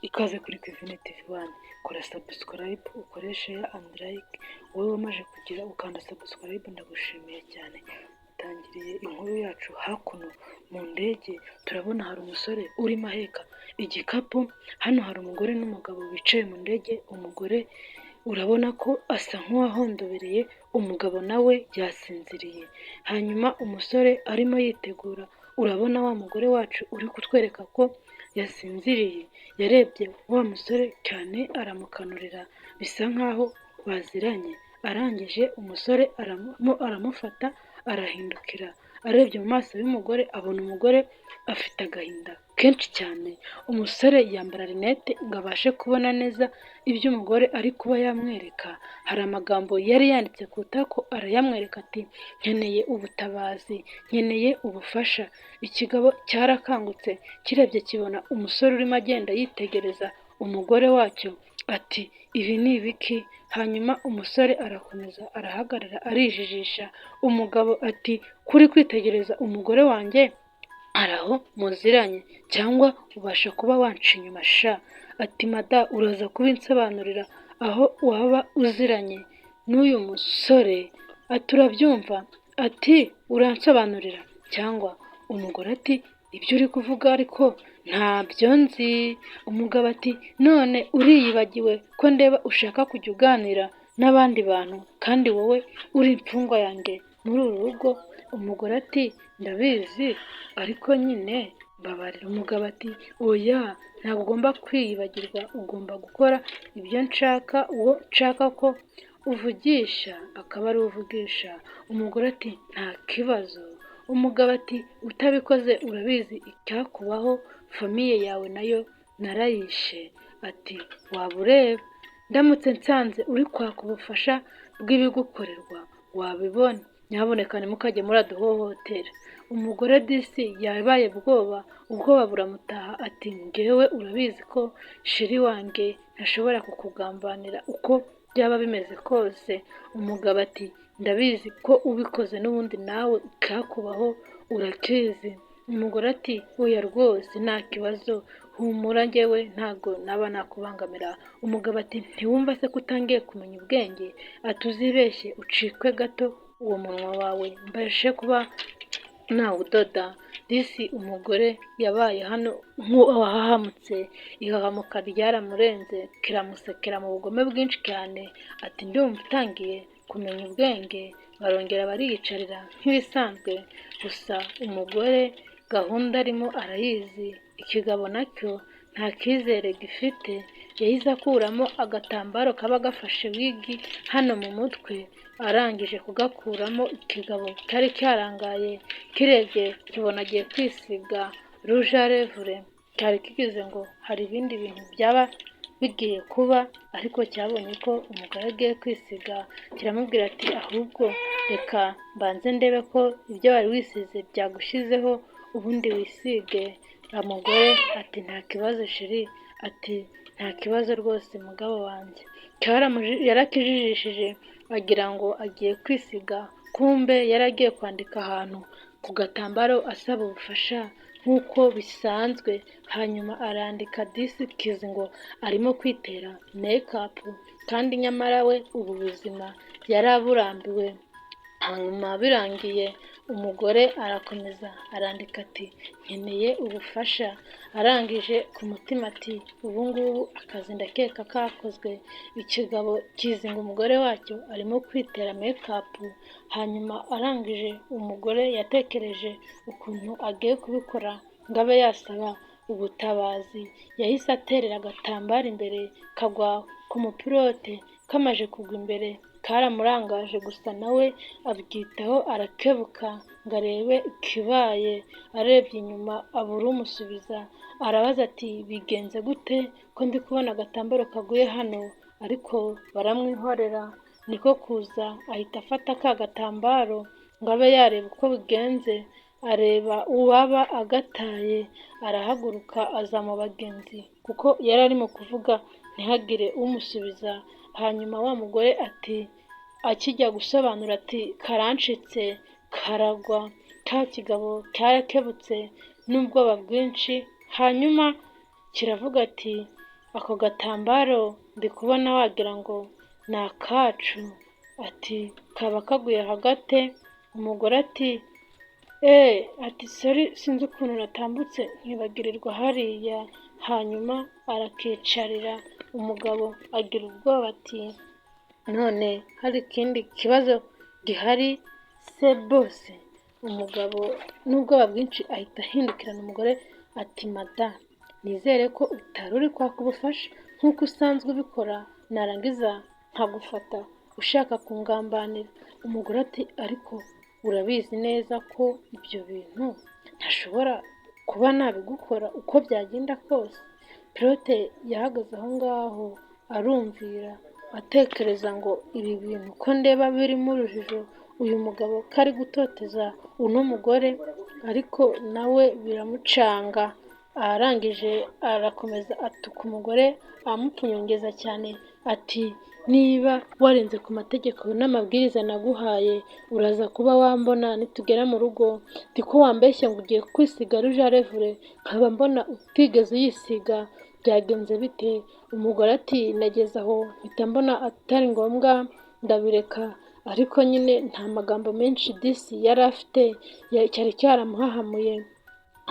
Ikaze kuri Kevin TV One, kora subscribe, ukore share and like, wowe wamaze kugira ukanda subscribe ndagushimiye cyane. Dutangiriye inkuru yacu hakuno mu ndege, turabona hari umusore urimo aheka igikapu, hano hari umugore n'umugabo bicaye mu ndege, umugore urabona ko asa nk'uwahondobereye, umugabo nawe yasinziriye, hanyuma umusore arimo yitegura, urabona wa mugore wacu uri kutwereka ko yasinziriye, yarebye wa musore cyane aramukanurira bisa nkaho baziranye, arangije umusore aramufata arahindukira, arebye mu maso y'umugore abona umugore afite agahinda kenshi cyane, umusore yambara rinete ngo abashe kubona neza ibyo umugore ari kuba yamwereka, hari amagambo yari yanditse ku itako arayamwereka ati nkeneye ubutabazi, nkeneye ubufasha, ikigabo cyarakangutse kirebye kibona umusore urimo agenda yitegereza umugore wacyo ati ibi ni ibiki? Hanyuma umusore arakomeza arahagarara arijijisha, umugabo ati kuri kwitegereza umugore wanjye hari aho muziranye cyangwa ubasha kuba wanca inyuma sha? Ati mada uraza kubinsobanurira aho waba uziranye n'uyu musore? Ati urabyumva? Ati uransobanurira cyangwa? Umugore ati ibyo uri kuvuga ariko ntabyo nzi. Umugabo ati none uriyibagiwe ko ndeba ushaka kujya uganira n'abandi bantu kandi wowe uri imfungwa yanjye muri uru rugo? Umugore ati ndabizi ariko nyine mbabarira. Umugabo ati oya ntabwo ugomba kwiyibagirwa, ugomba gukora ibyo nshaka, uwo nshaka ko uvugisha akaba ariwe uvugisha. Umugore ati nta kibazo. Umugabo ati utabikoze urabizi icyakubaho, famille yawe nayo narayishe. Ati waba ureba ndamutse nsanze uri kwaka ubufasha bw'ibigukorerwa wabibona, nyabuneka ntimukajye muraduhohotera. Umugore disi yabaye ubwoba, ubwoba buramutaha ati njyewe urabizi ko chéri wanjye ntashobora kukugambanira uko byaba bimeze kose. Umugabo ati ndabizi ko ubikoze n'ubundi nawe icyakubaho urakizi. Umugore ati oya rwose nta kibazo humura njyewe ntago naba nakubangamira. Umugabo ati ntiwumva se ko utangiye kumenya ubwenge? Ati uzibeshye ucikwe gato uwo munwa wawe mbashe kuba nawudoda. Disi umugore yabaye hano nk'uwahahamutse, ihahamuka ryaramurenze kiramusekera mu bugome bwinshi cyane, ati ndumva utangiye kumenya ubwenge. Barongera bariyicarira nk'ibisanzwe, gusa umugore gahunda arimo arayizi, ikigabo nacyo nta cyizere gifite, yahise akuramo agatambaro kaba gafashe wig hano mu mutwe, arangije kugakuramo ikigabo cyari cyarangaye kirebye kibona agiye kwisiga rouge à lèvres, cyari kigize ngo hari ibindi bintu byaba bigiye kuba, ariko cyabonye ko umugore agiye kwisiga kiramubwira ati ahubwo reka mbanze ndebe ko ibyo wari wisize byagushizeho ubundi wisige. Umugore ati nta kibazo chéri, ati nta kibazo rwose mugabo wanjye. Yarakijijishije agira ngo agiye kwisiga, kumbe yari agiye kwandika ahantu ku gatambaro asaba ubufasha nk'uko bisanzwe, hanyuma arandika disi kizi ngo arimo kwitera makeup kandi nyamara we ubu buzima yari aburambiwe. Hanyuma birangiye umugore arakomeza arandika ati nkeneye ubufasha, arangije ku mutima ati ubu ngubu akazi ndakeka kakozwe. Ikigabo kizi ngo umugore wacyo arimo kwitera makeup, hanyuma arangije umugore yatekereje ukuntu agiye kubikora ngo abe yasaba ubutabazi, yahise aterera agatambaro imbere kagwa ku mupilote, kamaze kugwa imbere karamurangaje gusa nawe abyitaho arakebuka ngo arebe ikibaye, arebye inyuma abura umusubiza, arabaza ati bigenze gute ko ndi kubona agatambaro kaguye hano? Ariko baramwihorera, niko kuza ahita afata ka gatambaro ngo abe yareba uko bigenze, areba uwaba agataye, arahaguruka aza mu bagenzi kuko yari arimo kuvuga ntihagire umusubiza, hanyuma wa mugore ati akijya gusobanura ati karancitse karagwa, cya kigabo cyarakebutse n'ubwoba bwinshi, hanyuma kiravuga ati Ako gatambaro ndi kubona wagira ngo ni akacu." Ati: "Kaba kaguye hagati." Umugore ati: "Eee!" Ati: "Sorry, sinzi ukuntu natambutse nkibagirirwa hariya." Hanyuma arakicarira. Umugabo agira ubwoba ati: "None hari ikindi kibazo gihari se boss?" Umugabo n'ubwoba bwinshi ahita ahindukirana umugore ati: "Madamu, nizere ko utari uri kwaka ubufasha nk'uko usanzwe ubikora, narangiza nkagufata ushaka kungambanira." Umugore ati: "Ariko urabizi neza ko ibyo bintu ntashobora kuba nabigukora uko byagenda kose." Pilote yahagaze aho ngaho arumvira, atekereza ngo ibi bintu ko ndeba birimo urujijo, uyu mugabo ko ari gutoteza uno mugore, ariko nawe biramucanga. Arangije arakomeza atuka umugore, amupfunyongeza cyane ati: "Niba warenze ku mategeko n'amabwiriza naguhaye, uraza kuba wambona nitugera mu rugo. Ko wambeshye ngo ugiye kwisiga rouge à lèvres, nkaba mbona utigeze uyisiga, byagenze bite?" Umugore ati: "Nageze aho mpita mbona atari ngombwa ndabireka." Ariko nyine nta magambo menshi disi yari afite, cyari cyaramuhahamuye,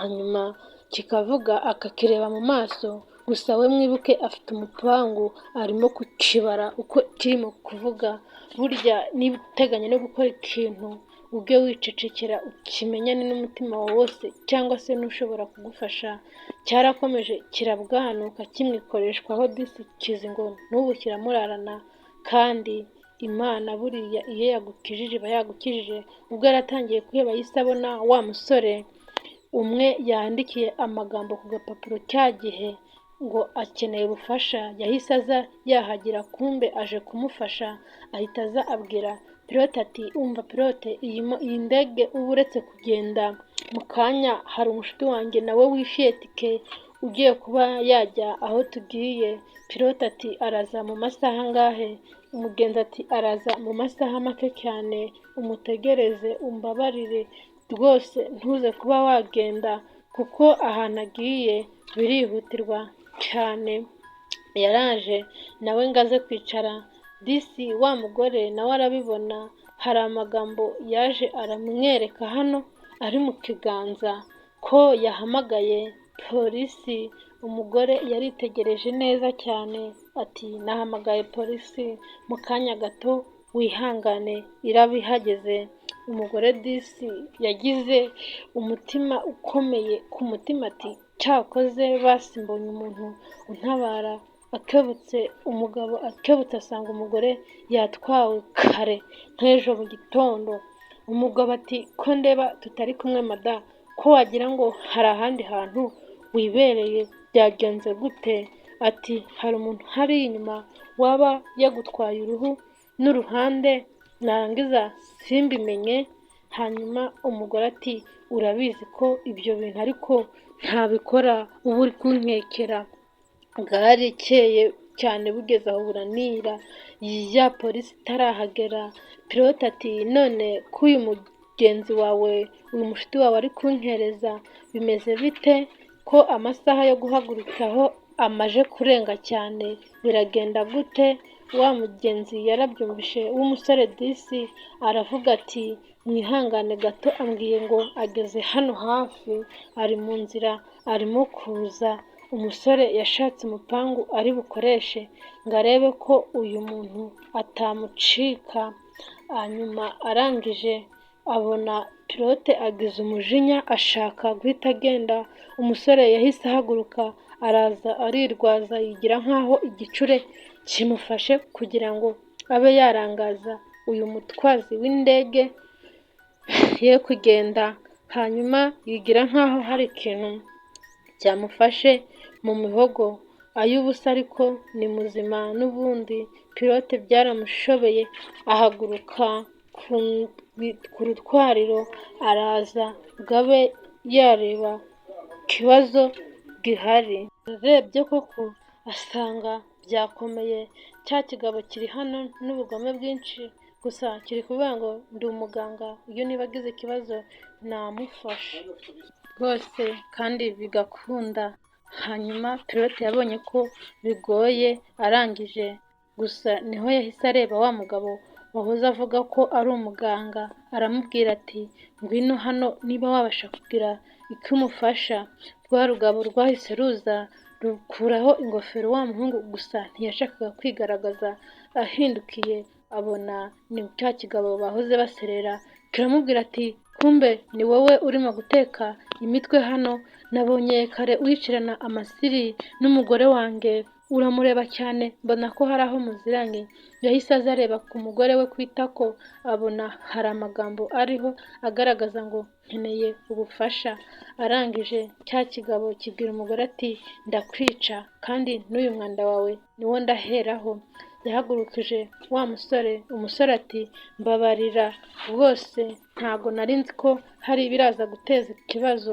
hanyuma kikavuga akakireba mu maso. Gusa we mwibuke afite umupangu, arimo kukibara uko kirimo kuvuga. Burya niba uteganya no gukora ikintu, ujye wicecekera ukimenyane n'umutima wawe wose cyangwa se n'ushobora kugufasha. Cyarakomeje kirabwanuka kimwikoreshwaho disi, kizi ngo n'ubu kiramurarana, kandi Imana buriya iyo yagukijije iba yagukijije. Ubwo yaratangiye kwiheba, yahise abona wa musore umwe yandikiye amagambo ku gapapuro cya gihe ngo akeneye ubufasha. Yahise aza yahagira, kumbe aje kumufasha. Ahita aza abwira pilote ati: "Umva pilote, iyi ndege uba uretse kugenda mu kanya, hari umushuti wanjye nawe wishyuye tike ugiye kuba yajya aho tugiye." Pilote ati: "Araza mu masaha angahe?" Umugenzi ati: "Araza mu masaha make cyane, umutegereze, umbabarire rwose ntuze kuba wagenda kuko ahantu agiye birihutirwa cyane." Yaraje nawe ngo aze kwicara, disi wa mugore nawe arabibona, hari amagambo yaje aramwereka hano ari mu kiganza ko yahamagaye polisi. Umugore yaritegereje neza cyane ati: "Nahamagaye polisi mu kanya gato, wihangane iraba ihageze." Umugore disi yagize umutima ukomeye ku mutima ati: "Cyakoze basi mbonye umuntu untabara." Akebutse umugabo, akebutse asanga umugore yatwawe kare nk'ejo mu gitondo. Umugabo ati: "Ko ndeba tutari kumwe mada, ko wagira ngo hari ahandi hantu wibereye, byagenze gute?" Ati: "Hari umuntu hariya inyuma waba yagutwaye uruhu n'uruhande narangiza simbimenye." Hanyuma umugore ati: "Urabizi ko ibyo bintu ariko ntabikora, uba uri kunkekera." Bwarekeye cyane bugeze aho buranira, ya polisi itarahagera. Pilote ati: "None ko uyu mugenzi wawe, uyu mushuti wawe ari kunkereza, bimeze bite, ko amasaha yo guhagurukiraho amaje kurenga cyane, biragenda gute?" Wa mugenzi yarabyumvishe w'umusore disi, aravuga ati: "Mwihangane gato, ambwiye ngo ageze hano hafi, ari mu nzira arimo kuza." Umusore yashatse umupangu ari bukoreshe ngo arebe ko uyu muntu atamucika. Hanyuma arangije abona pilote agize umujinya ashaka guhita agenda. Umusore yahise ahaguruka araza arirwaza, yigira nkaho igicure kimufashe kugira ngo abe yarangaza uyu mutwazi w'indege ye kugenda. Hanyuma yigira nkaho hari ikintu cyamufashe mu mihogo, ay'ubusa ariko ni muzima n'ubundi. Pilote byaramushobeye, ahaguruka ku rutwariro araza ngo abe yareba ikibazo gihari. Arebye koko asanga byakomeye, cya kigabo kiri hano n'ubugome bwinshi, gusa kiri kuvuga ngo ndi umuganga, iyo niba agize ikibazo namufasha rwose kandi bigakunda. Hanyuma pilote yabonye ko bigoye, arangije gusa niho yahise areba wa mugabo wahoze avuga ko ari umuganga, aramubwira ati: "Ngwino hano niba wabasha kugira icyo umufasha." Rwa rugabo rwahise ruza rukuraho ingofero wa muhungu, gusa ntiyashakaga kwigaragaza. Ahindukiye abona ni cya kigabo bahoze baserera, kiramubwira ati: "Kumbe ni wowe urimo guteka imitwe hano, nabonye kare wicarana amasiri n'umugore wanjye, uramureba cyane mbona ko hari aho muziranye." Yahise aza areba ku mugore we ku itako, abona hari amagambo ariho agaragaza ngo nkeneye ubufasha. Arangije cya kigabo kibwira umugore ati: "Ndakwica kandi n'uyu mwanda wawe niwo ndaheraho." Yahagurukije wa musore, umusore ati: "Mbabarira rwose, ntago nari nzi ko hari ibiraza guteza ikibazo."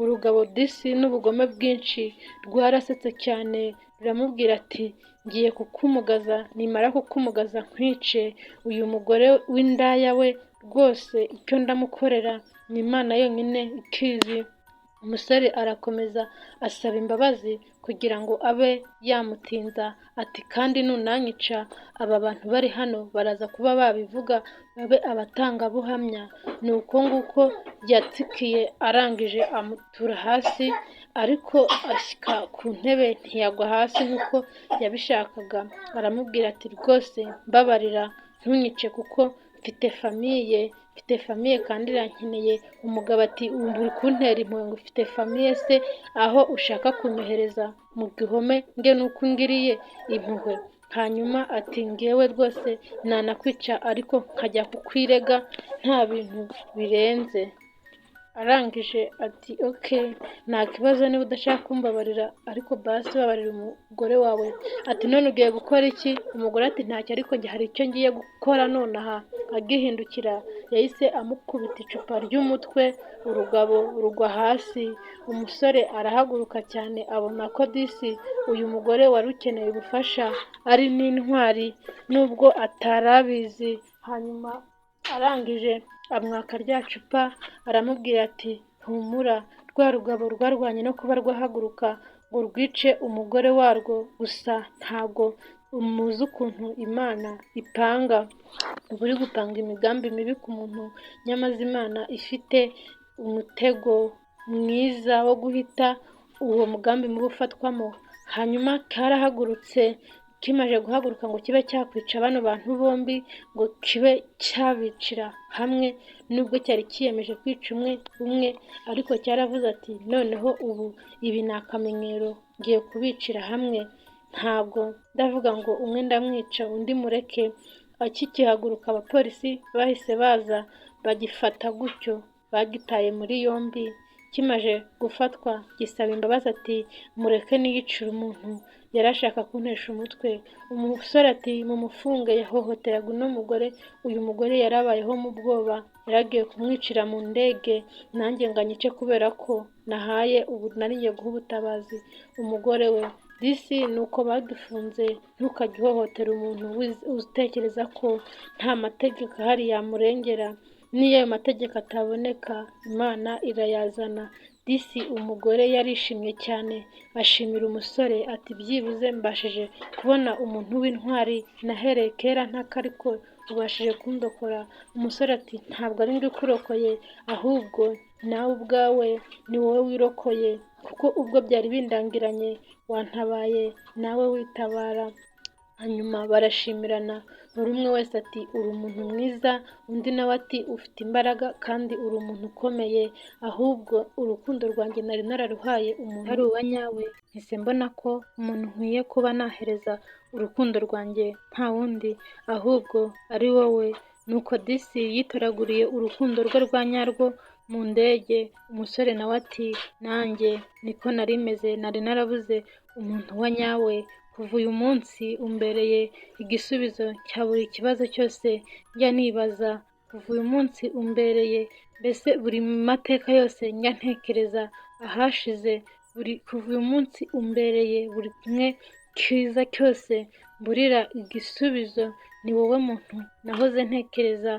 Urugabo disi n'ubugome bwinshi rwarasetse cyane, ruramubwira ati: "Ngiye kukumugaza, nimara kukumugaza nkwice. Uyu mugore w'indaya we rwose icyo ndamukorera ni Imana yonyine ikizi." Umusore arakomeza asaba imbabazi kugira ngo abe yamutinza, ati: "Kandi nunanyica aba bantu bari hano baraza kuba babivuga babe abatangabuhamya." Ni uko nguko yatsikiye, arangije amutura hasi, ariko ashyika ku ntebe ntiyagwa hasi nk'uko yabishakaga. Aramubwira ati: "Rwose mbabarira ntunyice kuko mfite famille, mfite famille kandi irankeneye." Umugabo ati: "Wumva uri kuntera impuhwe ngo ufite famille se, aho ushaka kunyohereza mu gihome nge nuko ungiriye impuhwe?" Hanyuma ati: "Ngewe rwose nanakwica ariko nkajya kukwirega nta bintu birenze." Arangije ati: "Okay, nta kibazo niba udashaka kumbabarira, ariko basi babarira umugore wawe." Ati: "None ugiye gukora iki?" Umugore ati: "Ntacyo, ariko njye hari icyo ngiye gukora nonaha." Agihindukira yahise amukubita icupa ry'umutwe, urugabo rugwa hasi. Umusore arahaguruka cyane, abona ko disi uyu mugore wari ukeneye ubufasha ari n'intwari nubwo atari abizi. Hanyuma arangije amwaka rya cupa, aramubwira ati: "Humura." Rwa rugabo rwarwanye no kuba rwahaguruka ngo rwice umugore warwo, gusa ntabwo muzi ukuntu Imana ipanga. Uba uri gupanga imigambi mibi ku muntu, nyamaze Imana ifite umutego mwiza wo guhita uwo mugambi mubi ufatwamo. Hanyuma karahagurutse, kimaze guhaguruka ngo kibe cyakwica bano bantu bombi, ngo kibe cyabicira hamwe, nubwo cyari cyiyemeje kwica umwe umwe, ariko cyaravuze ati: "Noneho ubu ibi ni akamenyero, ngiye kubicira hamwe, ntabwo ndavuga ngo umwe ndamwica undi mureke." Akikihaguruka abapolisi bahise baza bagifata gutyo, bagitaye muri yombi. Kimaze gufatwa gisaba imbabazi ati: "Mureke niyicire umuntu, yari ashaka kuntesha umutwe." Umusore ati: "Mumufunge, yahohoteraga uno mugore, uyu mugore yarabayeho mu bwoba, yaragiye kumwicira mu ndege, nanjye ngo anyice kubera ko nahaye ubu nari ngiye guha ubutabazi umugore we. Disi ni uko badufunze, ntukajye uhohotera umuntu utekereza ko nta mategeko ahari yamurengera, n'iyo ayo mategeko ataboneka Imana irayazana." Disi umugore yarishimye cyane, ashimira umusore ati: "Byibuze mbashije kubona umuntu w'intwari, nahereye kera ntaka ariko ubashije kundokora." Umusore ati: "Ntabwo ari njye ukurokoye, ahubwo nawe ubwawe ni wowe wirokoye, kuko ubwo byari bindangiranye wantabaye nawe witabara." Hanyuma barashimirana, buri umwe wese ati: "Uri umuntu mwiza." Undi nawe ati: "Ufite imbaraga kandi uri umuntu ukomeye, ahubwo urukundo rwanjye nari nararuhaye umuntu utari uwa nyawe, mpise mbona ko umuntu nkwiye kuba nahereza urukundo rwanjye nta wundi ahubwo ari wowe." Nuko disi yitoraguriye urukundo rwe rwa nyarwo mu ndege. Umusore nawe ati: "Nanjye niko nari meze, nari narabuze umuntu wa nyawe, kuva uyu munsi umbereye igisubizo cya buri kibazo cyose njya nibaza, kuva uyu munsi umbereye mbese buri mateka yose njya ntekereza ahashize, buri kuva uyu munsi umbereye buri kimwe cyiza cyose mburira igisubizo, ni wowe muntu nahoze ntekereza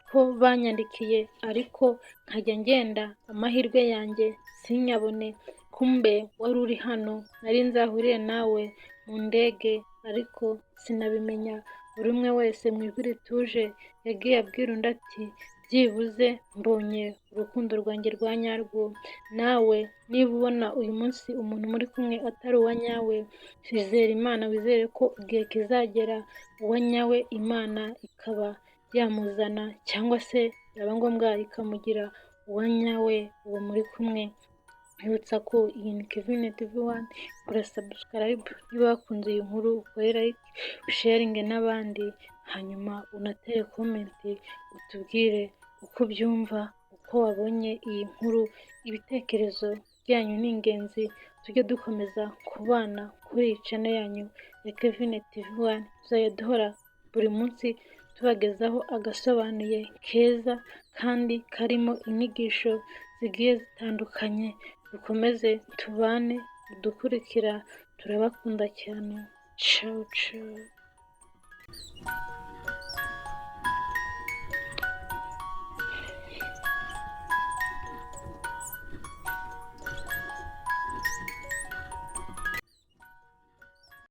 ko banyandikiye ariko nkajya ngenda amahirwe yanjye sinyabone. Kumbe wari uri hano, nari nzahurire nawe mu ndege ariko sinabimenya. Buri umwe wese mu ijwi rituje yagiye abwira undi ati byibuze mbonye urukundo rwanjye rwa nyarwo. Nawe niba ubona uyu munsi umuntu muri kumwe atari uwa nyawe, izere Imana, wizere ko igihe kizagera uwa nyawe Imana ikaba yamuzana, cyangwa se byaba ngombwa ikamugira uwa nyawe uwo muri kumwe. Nkwibutsa ko iyi ni Kevin TV One, kora subscribe niba wakunze iyi nkuru, ukore like, usharinge n'abandi, hanyuma unatere comment utubwire uko ubyumva, uko wabonye iyi nkuru. Ibitekerezo byanyu ni ingenzi, tujye dukomeza kubana kuri iyi channel yanyu ya Kevin TV One. Tuzajya duhora buri munsi tubagezaho agasobanuye keza kandi karimo inyigisho zigiye zitandukanye. Dukomeze tubane, udukurikira, turabakunda cyane. Cawu cawu.